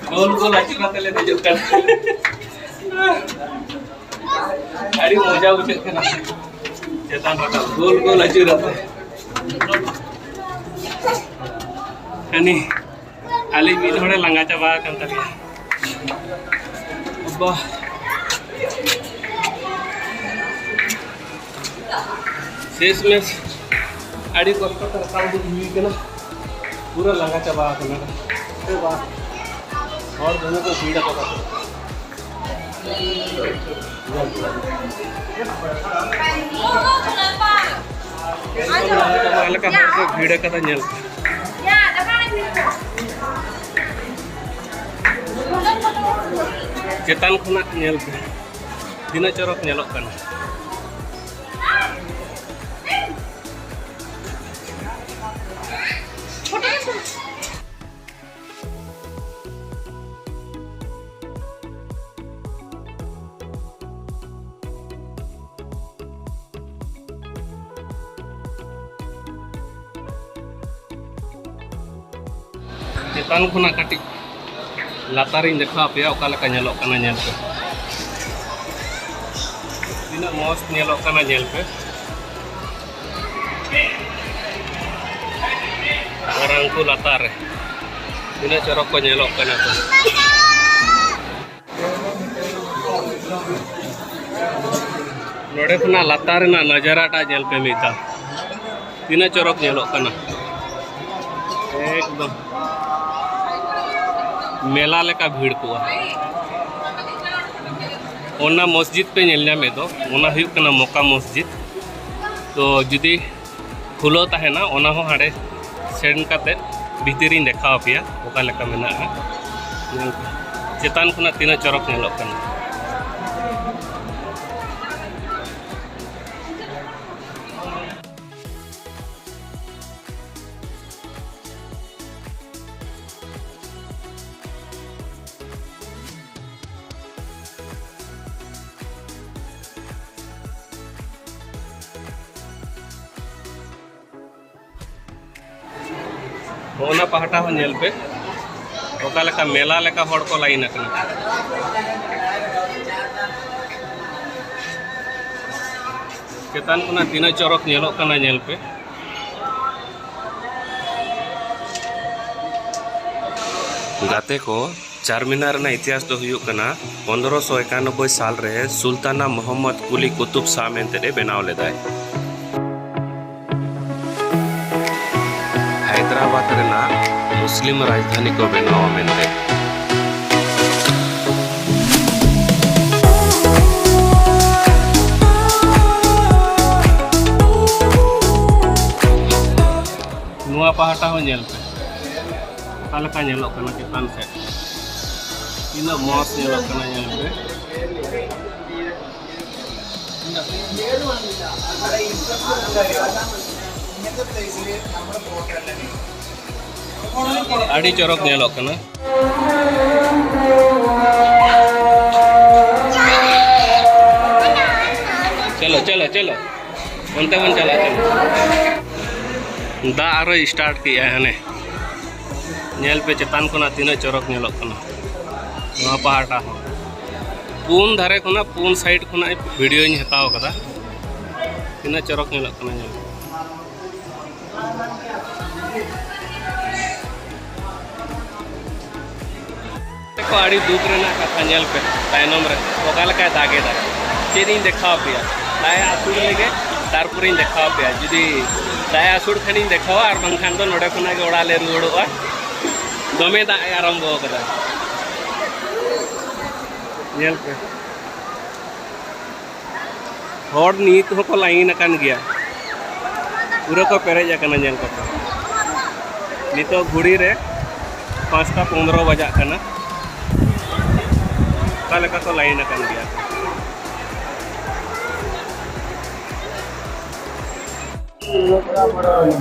ᱜᱳᱞ ᱜᱳᱞ ᱟᱹᱪᱩᱨ ᱠᱟᱛᱮ ᱞᱮ ᱫᱮᱡᱚᱜ ᱠᱟᱱᱟ᱾ ᱟᱹᱰᱤ ᱢᱚᱡᱟ ᱵᱩᱡᱷᱟᱹᱜ ᱠᱟᱱᱟ ᱪᱮᱛᱟᱱ ᱨᱟᱠᱟᱵ, ᱜᱳᱞ ᱜᱳᱞ ᱟᱹᱪᱩᱨ ᱠᱟᱛᱮ᱾ ᱦᱟᱹᱱᱤ ᱟᱞᱮ ᱢᱤᱫ ᱦᱚᱲᱮ ᱞᱟᱸᱜᱟ ᱪᱟᱵᱟ ᱟᱠᱟᱱ ᱛᱟᱞᱮᱭᱟ᱾ ᱟᱵᱟ᱾ ᱥᱮᱥ ᱢᱮᱥ ᱟᱹᱰᱤ ᱠᱚᱥᱴᱚ ᱛᱮ ᱨᱟᱠᱟᱵ ᱩᱰᱩᱠ ᱦᱩᱭ ᱠᱟᱱᱟ᱾ ᱯᱩᱨᱟᱹ ᱞᱟᱸᱜᱟ ᱪᱟᱵᱟ ᱟᱠᱟᱱᱟ᱾ ᱮ ᱵᱟ᱾ ᱦᱚᱲ ᱫᱚᱢᱮ ᱠᱚ ᱵᱷᱤᱲ ᱟᱠᱟᱫᱟ᱾ ᱚᱠᱟ ᱞᱮᱠᱟ ᱦᱚᱲ ᱠᱚ ᱵᱷᱤᱲ ᱟᱠᱟᱫᱟ ᱧᱮᱞ ᱯᱮ᱾ ᱪᱮᱛᱟᱱ ᱠᱷᱚᱱᱟᱜ ᱧᱮᱞ ᱯᱮ, ᱛᱤᱱᱟᱹᱜ ᱪᱚᱨᱚᱠ ᱧᱮᱞᱚᱜ ᱠᱟᱱᱟ᱾ ᱪᱮᱛᱟᱱ ᱠᱷᱚᱱᱟᱜ ᱠᱟᱹᱴᱤᱡ ᱞᱟᱛᱟᱨᱤᱧ ᱫᱮᱠᱷᱟᱣ ᱟᱯᱮᱭᱟ, ᱚᱠᱟ ᱞᱮᱠᱟ ᱧᱮᱞᱚᱜ ᱠᱟᱱᱟ ᱧᱮᱞ ᱯᱮ᱾ ᱛᱤᱱᱟᱹᱜ ᱢᱚᱡᱽ ᱧᱮᱞᱚᱜ ᱠᱟᱱᱟ ᱧᱮᱞ ᱯᱮ᱾ ᱟᱨ ᱩᱱᱠᱩ ᱞᱟᱛᱟᱨ ᱨᱮ ᱛᱤᱱᱟᱹᱜ ᱪᱚᱨᱚᱠ ᱠᱚ ᱧᱮᱞᱚᱜ ᱠᱟᱱᱟ ᱠᱚ᱾ ᱱᱚᱰᱮ ᱠᱷᱚᱱᱟᱜ ᱞᱟᱛᱟᱨ ᱨᱮᱱᱟᱜ ᱱᱟᱡᱟᱨᱟ ᱴᱟᱜ ᱧᱮᱞ ᱯᱮ ᱢᱤᱫ ᱫᱷᱟᱣ, ᱛᱤᱱᱟᱹᱜ ᱪᱚᱨᱚᱠ ᱧᱮᱞᱚᱜ ᱠᱟᱱᱟ᱾ ᱮᱠᱫᱚᱢ ᱢᱮᱞᱟ ᱞᱮᱠᱟ ᱵᱷᱤᱲ ᱠᱚᱜᱼᱟ᱾ ᱚᱱᱟ ᱢᱚᱥᱡᱤᱫ ᱯᱮ ᱧᱮᱞ ᱧᱟᱢᱮᱫ ᱫᱚ, ᱚᱱᱟ ᱦᱩᱭᱩᱜ ᱠᱟᱱᱟ ᱢᱚᱠᱟ ᱢᱚᱥᱡᱤᱫ᱾ ᱛᱚ ᱡᱩᱫᱤ ᱠᱷᱩᱞᱟᱹᱣ ᱛᱟᱦᱮᱱᱟ, ᱚᱱᱟ ᱦᱚᱸ ᱦᱟᱸᱰᱮ ᱥᱮᱱ ᱠᱟᱛᱮᱫ ᱵᱷᱤᱛᱤᱨᱤᱧ ᱫᱮᱠᱷᱟᱣ ᱟᱯᱮᱭᱟ ᱚᱠᱟ ᱞᱮᱠᱟ ᱢᱮᱱᱟᱜᱼᱟ᱾ ᱧᱮᱞ ᱯᱮ, ᱪᱮᱛᱟᱱ ᱠᱷᱚᱱᱟᱜ ᱛᱤᱱᱟᱹᱜ ᱪᱚᱨᱚᱠ ᱧᱮᱞᱚᱜ ᱠᱟᱱᱟ᱾ ᱚᱱᱟ ᱯᱟᱦᱴᱟ ᱦᱚᱸ ᱧᱮᱞ ᱯᱮ, ᱚᱠᱟ ᱞᱮᱠᱟ ᱢᱮᱞᱟ ᱞᱮᱠᱟ ᱦᱚᱲ ᱠᱚ ᱞᱟᱭᱤᱱ ᱟᱠᱟᱱᱟ᱾ ᱪᱮᱛᱟᱱ ᱠᱷᱚᱱᱟᱜ ᱛᱤᱱᱟᱹᱜ ᱪᱚᱨᱚᱠ ᱧᱮᱞᱚᱜ ᱠᱟᱱᱟ, ᱧᱮᱞ ᱯᱮ᱾ ᱜᱟᱛᱮ ᱠᱚ, ᱪᱟᱨᱢᱤᱱᱟᱨ ᱨᱮᱱᱟᱜ ᱤᱛᱤᱦᱟᱥ ᱫᱚ ᱦᱩᱭᱩᱜ ᱠᱟᱱᱟ, ᱯᱚᱱᱫᱽᱨᱚᱥᱚ ᱮᱠᱟᱱᱚᱵᱵᱳᱭ ᱥᱟᱞ ᱨᱮ ᱥᱩᱞᱛᱟᱱᱟ ᱢᱚᱦᱚᱢᱢᱚᱫ ᱠᱩᱞᱤ ᱠᱩᱛᱩᱵ ᱥᱟᱦ ᱢᱮᱱᱛᱮ ᱮ ᱵᱮᱱᱟᱣ ᱞᱮᱫᱟᱭ᱾ ᱦᱟᱭᱫᱨᱟᱵᱟᱫ ᱨᱮᱱᱟᱜ ᱢᱩᱥᱞᱤᱢ ᱨᱟᱡᱽᱫᱷᱟᱱᱤ ᱠᱚ ᱵᱮᱱᱟᱣᱟ ᱢᱮᱱᱛᱮ᱾ ᱱᱚᱣᱟ ᱯᱟᱦᱴᱟ ᱦᱚᱸ ᱧᱮᱞ ᱯᱮ, ᱚᱠᱟ ᱞᱮᱠᱟ ᱧᱮᱞᱚᱜ ᱠᱟᱱᱟ ᱪᱮᱛᱟᱱ ᱥᱮᱫ, ᱛᱤᱱᱟᱹᱜ ᱢᱚᱸᱡᱽ ᱧᱮᱞᱚᱜ ᱠᱟᱱᱟ, ᱧᱮᱞ ᱯᱮ᱾ ᱟᱹᱰᱤ ᱪᱚᱨᱚᱠ ᱧᱮᱞᱚᱜ ᱠᱟᱱᱟ᱾ ᱪᱚᱞᱚ, ᱪᱚᱞᱚ, ᱪᱚᱞᱚ, ᱚᱱᱛᱮ ᱵᱚᱱ ᱪᱟᱞᱟᱜ ᱠᱟᱱᱟ᱾ ᱫᱟᱜ ᱟᱨᱚᱭ ᱥᱴᱟᱨᱴ ᱠᱮᱜᱼᱟ ᱦᱟᱱᱮ᱾ ᱧᱮᱞ ᱯᱮ ᱪᱮᱛᱟᱱ ᱠᱷᱚᱱᱟᱜ ᱛᱤᱱᱟᱹᱜ ᱪᱚᱨᱚᱠ ᱧᱮᱞᱚᱜ ᱠᱟᱱᱟ ᱱᱚᱣᱟ ᱯᱟᱦᱴᱟ ᱦᱚᱸ᱾ ᱯᱩᱱ ᱫᱷᱟᱨᱮ ᱠᱷᱚᱱᱟᱜ, ᱯᱩᱱ ᱥᱟᱭᱤᱰ ᱠᱷᱚᱱᱟᱜ ᱵᱷᱤᱰᱤᱭᱳᱧ ᱦᱟᱛᱟᱣ ᱠᱟᱫᱟ᱾ ᱛᱤᱱᱟᱹᱜ ᱪᱚᱨᱚᱠ ᱧᱮᱞᱚᱜ ᱠᱟᱱᱟ, ᱧᱮᱞ ᱯᱮ᱾ ᱠᱚ, ᱟᱹᱰᱤ ᱫᱩᱠ ᱨᱮᱱᱟᱜ ᱠᱟᱛᱷᱟ, ᱧᱮᱞ ᱯᱮ ᱛᱟᱭᱱᱚᱢ ᱨᱮ ᱚᱠᱟ ᱞᱮᱠᱟᱭ ᱫᱟᱜ ᱮᱫᱟ᱾ ᱪᱮᱫ ᱤᱧ ᱫᱮᱠᱷᱟᱣ ᱟᱯᱮᱭᱟ? ᱫᱟᱜ ᱮ ᱟᱹᱥᱩᱲ ᱞᱮᱜᱮ, ᱛᱟᱨᱯᱚᱨᱮᱧ ᱫᱮᱠᱷᱟᱣ ᱟᱯᱮᱭᱟ᱾ ᱡᱩᱫᱤ ᱫᱟᱜ ᱮ ᱟᱹᱥᱩᱲ ᱠᱷᱟᱱᱤᱧ ᱫᱮᱠᱷᱟᱣᱟ, ᱟᱨ ᱵᱟᱝᱠᱷᱟᱱ ᱫᱚ ᱱᱚᱰᱮ ᱠᱷᱚᱱᱟᱜ ᱜᱮ ᱚᱲᱟᱜ ᱞᱮ ᱨᱩᱣᱟᱹᱲᱚᱜᱼᱟ᱾ ᱫᱚᱢᱮ ᱫᱟᱜ ᱮ ᱟᱨᱟᱢᱵᱚ ᱟᱠᱟᱫᱟ, ᱧᱮᱞ ᱯᱮ᱾ ᱦᱚᱲ ᱱᱤᱛ ᱦᱚᱸᱠᱚ ᱞᱟᱭᱤᱱ ᱟᱠᱟᱱ ᱜᱮᱭᱟ, ᱯᱩᱨᱟᱹ ᱠᱚ ᱯᱮᱨᱮᱡ ᱟᱠᱟᱱᱟ᱾ ᱧᱮᱞ ᱠᱚᱯᱮ, ᱱᱤᱛᱚᱜ ᱜᱷᱩᱲᱤ ᱨᱮ ᱯᱟᱸᱪᱴᱟ ᱯᱚᱱᱫᱽᱨᱚ ᱵᱟᱡᱟᱜ ᱠᱟᱱᱟ᱾ ᱚᱠᱟ ᱞᱮᱠᱟ ᱠᱚ ᱞᱟᱭᱤᱱ ᱟᱠᱟᱱ ᱜᱮᱭᱟ᱾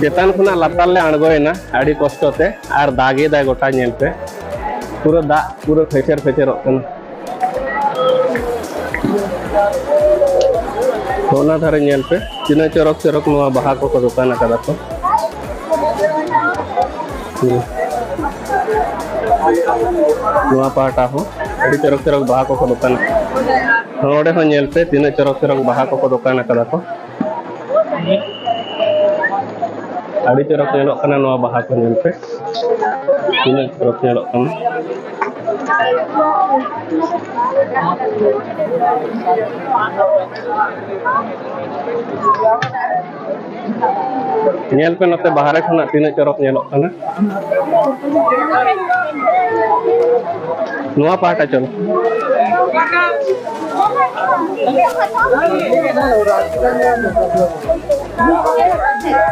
ᱪᱮᱛᱟᱱ ᱠᱷᱚᱱᱟᱜ ᱞᱟᱛᱟᱨ ᱞᱮ ᱟᱬᱜᱚᱭᱮᱱᱟ ᱟᱹᱰᱤ ᱠᱚᱥᱴᱚ ᱛᱮ, ᱟᱨ ᱫᱟᱜ ᱮᱫᱟᱭ ᱜᱚᱴᱟ, ᱧᱮᱞ ᱯᱮ, ᱯᱩᱨᱟᱹ ᱫᱟᱜ ᱯᱩᱨᱟᱹ ᱯᱷᱮᱪᱮᱨ ᱯᱷᱮᱪᱮᱨᱚᱜ ᱠᱟᱱᱟ᱾ ᱚᱱᱟ ᱫᱷᱟᱨᱮ ᱧᱮᱞ ᱯᱮ, ᱛᱤᱱᱟᱹᱜ ᱪᱚᱨᱚᱠ ᱪᱚᱨᱚᱠ ᱱᱚᱣᱟ ᱵᱟᱦᱟ ᱠᱚᱠᱚ ᱫᱚᱠᱟᱱ ᱟᱠᱟᱫᱟ ᱠᱚ᱾ ᱱᱚᱣᱟ ᱯᱟᱦᱴᱟ ᱦᱚᱸ ᱟᱹᱰᱤ ᱪᱚᱨᱚᱠ ᱪᱚᱨᱚᱠ ᱵᱟᱦᱟ ᱠᱚᱠᱚ ᱫᱚᱠᱟᱱᱟ᱾ ᱱᱚᱰᱮ ᱦᱚᱸ ᱧᱮᱞ ᱯᱮ, ᱛᱤᱱᱟᱹᱜ ᱪᱚᱨᱚᱠ ᱪᱚᱨᱚᱠ ᱵᱟᱦᱟ ᱠᱚᱠᱚ ᱫᱚᱠᱟᱱ ᱟᱠᱟᱫᱟ ᱠᱚ᱾ ᱟᱹᱰᱤ ᱪᱚᱨᱚᱠ ᱧᱮᱞᱚᱜ ᱠᱟᱱᱟ ᱱᱚᱣᱟ ᱵᱟᱦᱟ ᱠᱚ, ᱧᱮᱞ ᱯᱮ, ᱛᱤᱱᱟᱹᱜ ᱪᱚᱨᱚᱠ ᱧᱮᱞᱚᱜ ᱠᱟᱱᱟ᱾ ᱧᱮᱞ ᱯᱮ ᱱᱚᱛᱮ ᱵᱟᱦᱨᱮ ᱠᱷᱚᱱᱟᱜ ᱛᱤᱱᱟᱹᱜ ᱪᱚᱨᱚᱠ ᱧᱮᱞᱚᱜ ᱠᱟᱱᱟ᱾ ᱱᱚᱣᱟ ᱯᱟᱦᱴᱟ ᱪᱚᱞᱚ᱾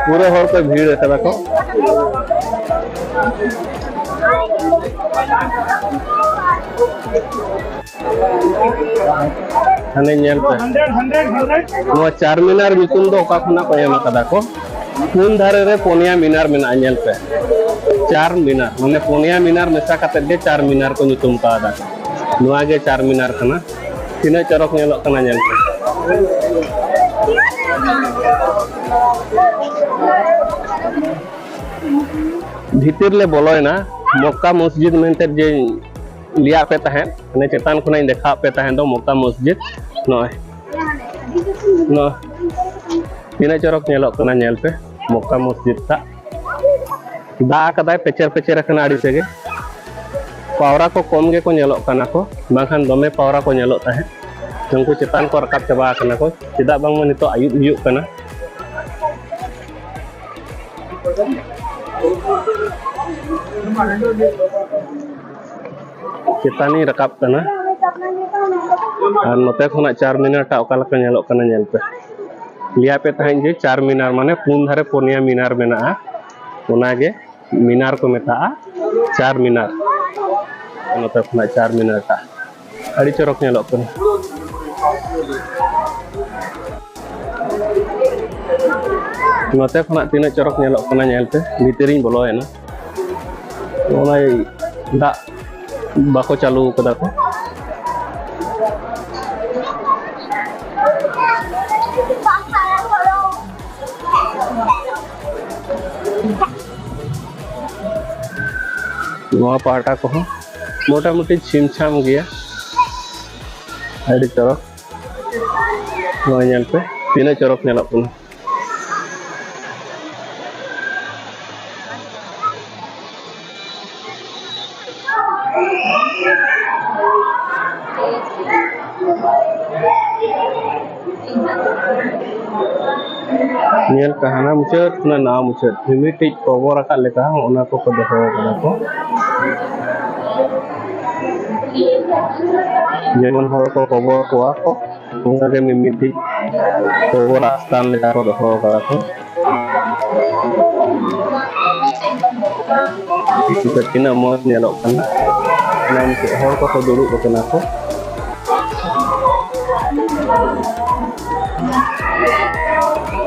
ᱯᱩᱨᱟᱹ ᱦᱚᱲ ᱠᱚ ᱵᱷᱤᱲ ᱟᱠᱟᱫᱟ ᱠᱚ᱾ ᱦᱟᱱᱮ ᱧᱮᱞ ᱯᱮ, ᱱᱚᱣᱟ ᱪᱟᱨ ᱢᱤᱱᱟᱨ ᱧᱩᱛᱩᱢ ᱫᱚ ᱚᱠᱟ ᱠᱷᱚᱱᱟᱜ ᱠᱚ ᱮᱢ ᱟᱠᱟᱫᱟ ᱠᱚ? ᱯᱩᱱ ᱫᱷᱟᱨᱮ ᱨᱮ ᱯᱩᱱᱭᱟ ᱢᱤᱱᱟᱨ ᱢᱮᱱᱟᱜᱼᱟ, ᱧᱮᱞ ᱯᱮ, ᱪᱟᱨ ᱢᱤᱱᱟᱨ, ᱢᱟᱱᱮ ᱯᱩᱱᱭᱟ ᱢᱤᱱᱟᱨ ᱢᱮᱥᱟ ᱠᱟᱛᱮ ᱜᱮ ᱪᱟᱨ ᱢᱤᱱᱟᱨ ᱠᱚ ᱧᱩᱛᱩᱢ ᱠᱟᱣᱫᱟ᱾ ᱱᱚᱣᱟ ᱜᱮ ᱪᱟᱨ ᱢᱤᱱᱟᱨ ᱠᱟᱱᱟ᱾ ᱛᱤᱱᱟᱹᱜ ᱪᱚᱨᱚᱠ ᱧᱮᱞᱚᱜ ᱠᱟᱱᱟ, ᱧᱮᱞ ᱯᱮ᱾ ᱵᱷᱤᱛᱤᱨ ᱞᱮ ᱵᱚᱞᱚᱭᱮᱱᱟ᱾ ᱢᱚᱠᱠᱟ ᱢᱚᱥᱡᱤᱫ ᱢᱮᱱᱛᱮ ᱡᱮ ᱞᱟᱹᱭᱟᱫ ᱯᱮ ᱛᱟᱦᱮᱸᱫ, ᱚᱱᱮ ᱪᱮᱛᱟᱱ ᱠᱷᱚᱱᱟᱜ ᱤᱧ ᱫᱮᱠᱷᱟᱣᱟᱫ ᱯᱮ ᱛᱟᱦᱮᱸᱫ ᱫᱚ ᱢᱚᱠᱠᱟ ᱢᱚᱥᱡᱤᱫ᱾ ᱱᱚᱜᱼᱚᱭ, ᱱᱚᱜᱼᱚᱭ ᱛᱤᱱᱟᱹᱜ ᱪᱚᱨᱚᱠ ᱧᱮᱞᱚᱜ ᱠᱟᱱᱟ, ᱧᱮᱞ ᱯᱮ ᱢᱚᱠᱠᱟ ᱢᱚᱥᱡᱤᱫ ᱴᱟᱜ᱾ ᱫᱟᱜ ᱟᱠᱟᱫᱟᱭ, ᱯᱮᱪᱮᱨ ᱯᱮᱪᱮᱨ ᱟᱠᱟᱱᱟ ᱟᱹᱰᱤ ᱛᱮᱜᱮ᱾ ᱯᱟᱣᱨᱟ ᱠᱚ ᱠᱚᱢ ᱜᱮᱠᱚ ᱧᱮᱞᱚᱜ ᱠᱟᱱᱟ ᱠᱚ, ᱵᱟᱝᱠᱷᱟᱱ ᱫᱚᱢᱮ ᱯᱟᱣᱨᱟ ᱠᱚ ᱧᱮᱞᱚᱜ ᱛᱟᱦᱮᱸᱫ᱾ ᱩᱱᱠᱩ ᱪᱮᱛᱟᱱ ᱠᱚ ᱨᱟᱠᱟᱵ ᱪᱟᱵᱟ ᱟᱠᱟᱱᱟ ᱠᱚ, ᱪᱮᱫᱟᱜ ᱵᱟᱝᱢᱟ ᱱᱤᱛᱚᱜ ᱟᱹᱭᱩᱵ ᱦᱩᱭᱩᱜ ᱠᱟᱱᱟ᱾ ᱪᱮᱛᱟᱱᱤᱧ ᱨᱟᱠᱟᱵ ᱠᱟᱱᱟ᱾ ᱟᱨ ᱱᱚᱛᱮ ᱠᱷᱚᱱᱟᱜ ᱪᱟᱨ ᱢᱤᱱᱟᱨ ᱴᱟᱜ ᱚᱠᱟ ᱞᱮᱠᱟ ᱧᱮᱞᱚᱜ ᱠᱟᱱᱟ, ᱧᱮᱞ ᱯᱮ᱾ ᱞᱟᱹᱭᱟᱫ ᱯᱮ ᱛᱟᱦᱮᱸᱫ ᱡᱮ ᱪᱟᱨ ᱢᱤᱱᱟᱨ ᱢᱟᱱᱮ ᱯᱩᱱ ᱫᱷᱟᱨᱮ ᱯᱩᱱᱭᱟ ᱢᱤᱱᱟᱨ ᱢᱮᱱᱟᱜᱼᱟ, ᱚᱱᱟᱜᱮ ᱢᱤᱱᱟᱨ ᱠᱚ ᱢᱮᱛᱟᱜᱼᱟ, ᱪᱟᱨ ᱢᱤᱱᱟᱨ᱾ ᱱᱚᱛᱮ ᱠᱷᱚᱱᱟᱜ ᱪᱟᱨ ᱢᱤᱱᱟᱨ ᱴᱟᱜ ᱟᱹᱰᱤ ᱪᱚᱨᱚᱠ ᱧᱮᱞᱚᱜ ᱠᱟᱱᱟ᱾ ᱱᱚᱛᱮ ᱠᱷᱚᱱᱟᱜ ᱛᱤᱱᱟᱹᱜ ᱪᱚᱨᱚᱠ ᱧᱮᱞᱚᱜ ᱠᱟᱱᱟ, ᱧᱮᱞ ᱯᱮ᱾ ᱵᱷᱤᱛᱤᱨᱤᱧ ᱵᱚᱞᱚᱭᱮᱱᱟ᱾ ᱱᱚᱜᱼᱚᱭ ᱫᱟᱜ ᱵᱟᱠᱚ ᱪᱟᱹᱞᱩ ᱠᱟᱫᱟ ᱠᱚ᱾ ᱱᱚᱣᱟ ᱯᱟᱦᱴᱟ ᱠᱚᱦᱚᱸ ᱢᱚᱴᱟᱢᱩᱴᱤ ᱪᱷᱤᱢ ᱪᱷᱟᱢ ᱜᱮᱭᱟ, ᱟᱹᱰᱤ ᱪᱚᱨᱚᱠ᱾ ᱱᱚᱣᱟ ᱧᱮᱞ ᱯᱮ, ᱛᱤᱱᱟᱹᱜ ᱪᱚᱨᱚᱠ ᱧᱮᱞᱚᱜ ᱠᱟᱱᱟ᱾ ᱧᱮᱞ ᱯᱮ, ᱦᱟᱱᱟ ᱢᱩᱪᱟᱹᱫ ᱠᱷᱚᱱᱟᱜ ᱱᱟᱣᱟ ᱢᱩᱪᱟᱹᱫ ᱢᱤᱢᱤᱫᱴᱤᱡ ᱠᱚᱵᱚᱨ ᱟᱠᱟᱫ ᱞᱮᱠᱟ ᱚᱱᱟ ᱠᱚᱠᱚ ᱫᱚᱦᱚ ᱟᱠᱟᱫᱟ ᱠᱚ᱾ ᱡᱮᱢᱚᱱ ᱦᱚᱲ ᱠᱚ ᱠᱚᱵᱚᱨ ᱠᱚᱣᱟ ᱠᱚ, ᱚᱱᱠᱟᱜᱮ ᱢᱤᱢᱤᱫᱴᱤᱡ ᱠᱚᱵᱚᱨ ᱟᱥᱛᱟᱱ ᱞᱮᱠᱟ ᱠᱚ ᱫᱚᱦᱚ ᱟᱠᱟᱫᱟ ᱠᱚ᱾ ᱱᱤᱛᱚᱜ ᱛᱤᱱᱟᱹᱜ ᱢᱚᱡᱽ ᱧᱮᱞᱚᱜ ᱠᱟᱱᱟ, ᱚᱱᱟ ᱢᱩᱪᱟᱹᱫ ᱦᱚᱲ ᱠᱚᱠᱚ ᱫᱩᱲᱩᱵ ᱟᱠᱟᱱᱟ ᱠᱚ᱾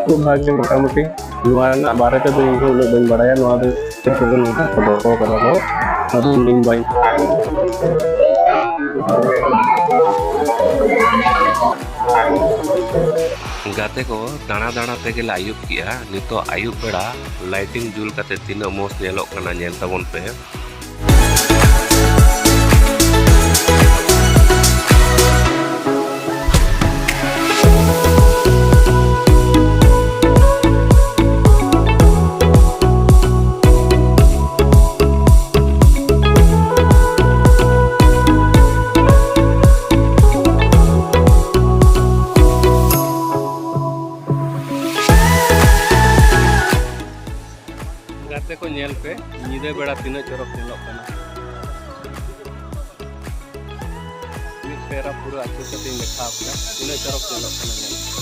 ᱠᱷᱩᱵ ᱵᱷᱟᱜᱮ, ᱢᱚᱴᱟᱢᱩᱴᱤ ᱱᱚᱣᱟ ᱨᱮᱱᱟᱜ ᱵᱟᱨᱮ ᱛᱮᱫᱚ ᱤᱧ ᱦᱚᱸ ᱩᱱᱟᱹᱜ ᱵᱟᱹᱧ ᱵᱟᱲᱟᱭᱟ᱾ ᱱᱚᱣᱟ ᱫᱚ ᱪᱮᱫ ᱠᱚ ᱱᱚᱝᱠᱟ ᱠᱚ ᱫᱚᱦᱚ ᱠᱟᱫᱟ ᱠᱚ, ᱟᱫᱚ ᱤᱧ ᱵᱟᱹᱧ ᱜᱟᱛᱮ ᱠᱚ, ᱫᱟᱬᱟ ᱫᱟᱬᱟ ᱛᱮᱜᱮ ᱞᱮ ᱟᱹᱭᱩᱵ ᱠᱮᱜᱼᱟ᱾ ᱱᱤᱛᱚᱜ ᱟᱹᱭᱩᱵ ᱵᱮᱲᱟ ᱞᱟᱭᱴᱤᱝ ᱡᱩᱞ ᱠᱟᱛᱮ ᱛᱤᱱᱟᱹᱜ ᱢᱚᱡᱽ ᱧᱮᱞᱚᱜ ᱠᱟᱱᱟ, ᱧᱮᱞ ᱛᱟᱵᱚᱱ ᱯᱮ᱾ ᱜᱟᱛᱮ ᱠᱚ, ᱧᱮᱞ ᱯᱮ, ᱧᱤᱫᱟᱹ ᱵᱮᱲᱟ ᱛᱤᱱᱟᱹᱜ ᱪᱚᱨᱚᱠ ᱧᱮᱞᱚᱜ ᱠᱟᱱᱟ᱾ ᱢᱤᱫ ᱯᱮᱨᱟ ᱯᱩᱨᱟᱹ ᱟᱹᱪᱩᱨ ᱠᱟᱛᱮᱧ ᱫᱮᱠᱷᱟᱣ ᱯᱮᱭᱟ, ᱛᱤᱱᱟᱹᱜ ᱪᱚᱨᱚᱠ ᱧᱮᱞᱚᱜ ᱠᱟᱱᱟ, ᱧᱮᱞ ᱯᱮ᱾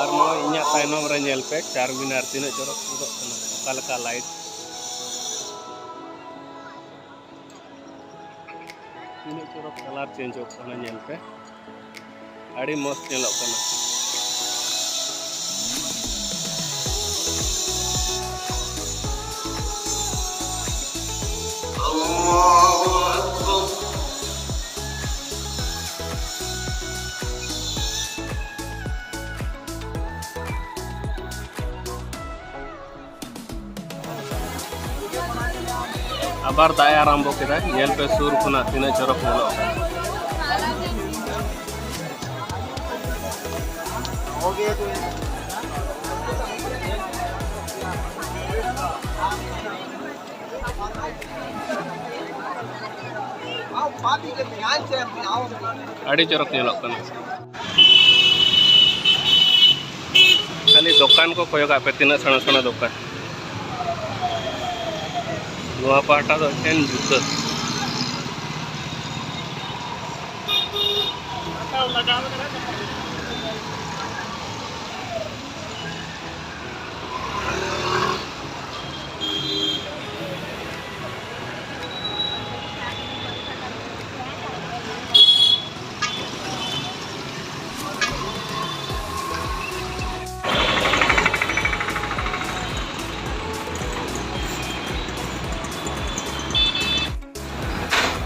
ᱟᱨ ᱱᱚᱜᱼᱚᱭ ᱤᱧᱟᱹᱜ ᱛᱟᱭᱱᱚᱢ ᱨᱮ ᱧᱮᱞ ᱯᱮ, ᱪᱟᱨ ᱢᱤᱱᱟᱨ ᱛᱤᱱᱟᱹᱜ ᱪᱚᱨᱚᱠ ᱧᱮᱞᱚᱜ ᱠᱟᱱᱟ, ᱚᱠᱟ ᱞᱮᱠᱟ ᱞᱟᱭᱤᱴ, ᱛᱤᱱᱟᱹᱜ ᱪᱚᱨᱚᱠ ᱠᱟᱞᱟᱨ ᱪᱮᱧᱡᱚᱜ ᱠᱟᱱᱟ, ᱧᱮᱞ ᱯᱮ, ᱟᱹᱰᱤ ᱢᱚᱡᱽ ᱧᱮᱞᱚᱜ ᱠᱟᱱᱟ᱾ ᱟᱵᱟᱨ ᱫᱟᱜ ᱮ ᱟᱨᱟᱢᱵᱚ ᱠᱮᱫᱟ᱾ ᱧᱮᱞ ᱯᱮ ᱥᱩᱨ ᱠᱷᱚᱱᱟᱜ ᱛᱤᱱᱟᱹᱜ ᱪᱚᱨᱚᱠ ᱧᱮᱞᱚᱜ ᱠᱟᱱᱟ᱾ ᱟᱹᱰᱤ ᱪᱚᱨᱚᱠ ᱧᱮᱞᱚᱜ ᱠᱟᱱᱟ᱾ ᱠᱷᱟᱹᱞᱤ ᱫᱚᱠᱟᱱ ᱠᱚ ᱠᱚᱭᱚᱜᱟᱜ ᱯᱮ, ᱛᱤᱱᱟᱹᱜ ᱥᱮᱬᱟ ᱥᱮᱬᱟ ᱫᱚᱠᱟᱱ᱾ ᱱᱚᱣᱟ ᱯᱟᱦᱴᱟ ᱫᱚ ᱮᱠᱮᱱ ᱡᱩᱛᱟᱹ᱾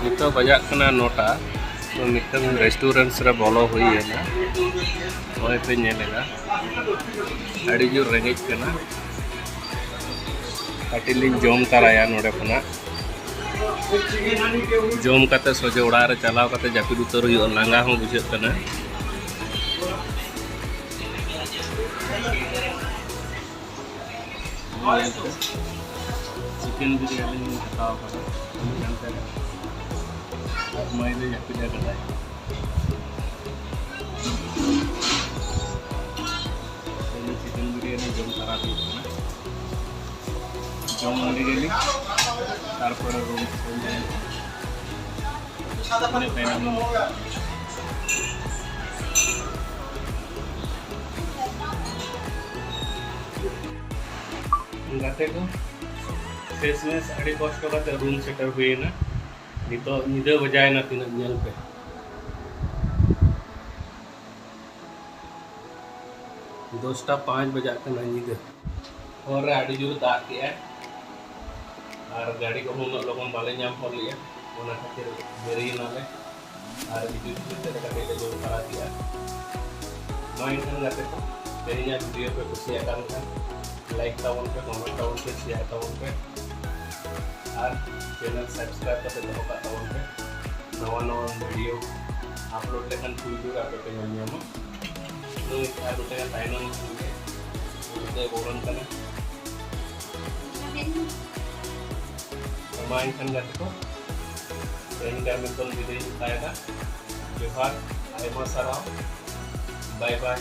ᱱᱤᱛᱚᱜ ᱵᱟᱡᱟᱜ ᱠᱟᱱᱟ ᱱᱚᱴᱟ᱾ ᱛᱚ, ᱢᱤᱫᱴᱟᱝ restaurants ᱨᱮ ᱵᱚᱞᱚ ᱦᱩᱭ ᱮᱱᱟ᱾ ᱱᱚᱜᱼᱚᱭ ᱯᱮ ᱧᱮᱞ ᱮᱫᱟ, ᱟᱹᱰᱤ ᱡᱳᱨ ᱨᱮᱸᱜᱮᱡ ᱠᱟᱱᱟ᱾ ᱠᱟᱹᱴᱤᱡ ᱞᱤᱧ ᱡᱚᱢ ᱛᱟᱨᱟᱭᱟ ᱱᱚᱰᱮ ᱠᱷᱚᱱᱟᱜ᱾ ᱡᱚᱢ ᱠᱟᱛᱮ ᱥᱚᱡᱷᱮ ᱚᱲᱟᱜ ᱨᱮ ᱪᱟᱞᱟᱣ ᱠᱟᱛᱮ ᱡᱟᱹᱯᱤᱫ ᱩᱛᱟᱹᱨ ᱦᱩᱭᱩᱜᱼᱟ, ᱞᱟᱸᱜᱟ ᱦᱚᱸ ᱵᱩᱡᱷᱟᱹᱜ ᱠᱟᱱᱟ᱾ ᱪᱤᱠᱮᱱ ᱵᱤᱨᱭᱟᱱᱤ ᱞᱤᱧ ᱦᱟᱛᱟᱣ ᱠᱟᱫᱟ ᱢᱤᱫ ᱜᱷᱟᱱᱴᱟ ᱨᱮ᱾ ᱟᱨ ᱢᱟᱹᱭ ᱫᱚ ᱡᱟᱹᱯᱤᱫ ᱟᱠᱟᱫᱟᱭ᱾ ᱛᱮᱦᱮᱧ ᱪᱤᱠᱮᱱ ᱵᱤᱨᱭᱟᱱᱤ ᱡᱚᱢ ᱛᱟᱨᱟ ᱦᱩᱭᱩᱜ ᱠᱟᱱᱟ᱾ ᱡᱚᱢ ᱞᱮᱜᱮ ᱞᱤᱧ, ᱛᱟᱨᱯᱚᱨᱮ ᱨᱩᱢ ᱥᱮᱫ ᱞᱤᱧ ᱪᱟᱞᱟᱜᱼᱟ᱾ ᱤᱱᱟᱹ ᱛᱟᱭᱱᱚᱢ ᱜᱟᱛᱮ ᱠᱚ, ᱥᱮᱥ ᱢᱮᱥ ᱟᱹᱰᱤ ᱠᱚᱥᱴᱚ ᱠᱟᱛᱮ ᱨᱩᱢ ᱥᱮᱴᱮᱨ ᱦᱩᱭᱮᱱᱟ᱾ ᱱᱤᱛᱚᱜ ᱧᱤᱫᱟᱹ ᱵᱟᱡᱟᱭᱮᱱᱟ, ᱛᱤᱱᱟᱹᱜ ᱧᱮᱞ ᱯᱮ, ᱫᱚᱥᱴᱟ ᱯᱟᱸᱪ ᱵᱟᱡᱟᱜ ᱠᱟᱱᱟ ᱧᱤᱫᱟᱹ᱾ ᱦᱚᱨ ᱨᱮ ᱟᱹᱰᱤ ᱡᱳᱨ ᱫᱟᱜ ᱠᱮᱜᱼᱟᱭ ᱟᱨ ᱜᱟᱹᱰᱤ ᱠᱚᱦᱚᱸ ᱩᱱᱟᱹᱜ ᱞᱚᱜᱚᱱ ᱵᱟᱞᱮ ᱧᱟᱢ ᱦᱚᱫ ᱞᱮᱜᱼᱟ, ᱚᱱᱟ ᱠᱷᱟᱹᱛᱤᱨ ᱫᱮᱨᱤᱭᱮᱱᱟᱞᱮ᱾ ᱟᱨ ᱡᱩᱫᱤ ᱠᱟᱹᱴᱤᱡ ᱞᱮ ᱡᱚᱢ ᱛᱟᱨᱟ ᱠᱮᱜᱼᱟ᱾ ᱢᱟ ᱮᱱᱠᱷᱟᱱ ᱜᱟᱛᱮ ᱠᱚ, ᱛᱮᱦᱮᱧᱟᱜ ᱵᱷᱤᱰᱤᱭᱳ ᱯᱮ ᱠᱩᱥᱤᱭᱟᱜ ᱠᱟᱱ ᱠᱷᱟᱱ ᱞᱟᱭᱤᱠ ᱛᱟᱵᱚᱱ ᱯᱮ, ᱠᱚᱢᱮᱱᱴ ᱛᱟᱵᱚᱱ ᱯᱮ, ᱥᱮᱭᱟᱨ ᱛᱟᱵᱚᱱ ᱯᱮ᱾ ᱟᱨ ᱪᱮᱱᱮᱞ ᱥᱟᱵᱥᱠᱨᱟᱭᱤᱵ ᱠᱟᱛᱮ ᱫᱚᱦᱚ ᱠᱟᱜ ᱛᱟᱵᱚᱱ ᱯᱮ᱾ ᱱᱟᱣᱟ ᱱᱟᱣᱟ ᱵᱷᱤᱰᱤᱭᱳ ᱟᱯᱞᱳᱰ ᱞᱮᱠᱷᱟᱱ ᱯᱩᱭᱞᱩ ᱨᱮ ᱟᱯᱮ ᱯᱮ ᱧᱮᱞ ᱧᱟᱢᱟ᱾ ᱱᱩᱭ ᱟᱨ ᱢᱤᱫᱴᱟᱝ ᱛᱟᱭᱱᱚᱢ ᱠᱷᱚᱱ ᱜᱮ ᱱᱚᱛᱮ ᱵᱚᱞᱚᱱ ᱠᱟᱱᱟ᱾ ᱢᱟ ᱮᱱᱠᱷᱟᱱ ᱜᱟᱛᱮ ᱠᱚ, ᱛᱮᱦᱮᱧ ᱫᱚ ᱱᱤᱛᱚᱝ ᱵᱤᱫᱟᱹᱭ ᱤᱧ ᱦᱟᱛᱟᱣ ᱮᱫᱟ᱾ ᱡᱚᱦᱟᱨ, ᱟᱭᱢᱟ ᱥᱟᱨᱦᱟᱣ, ᱵᱟᱭ ᱵᱟᱭ᱾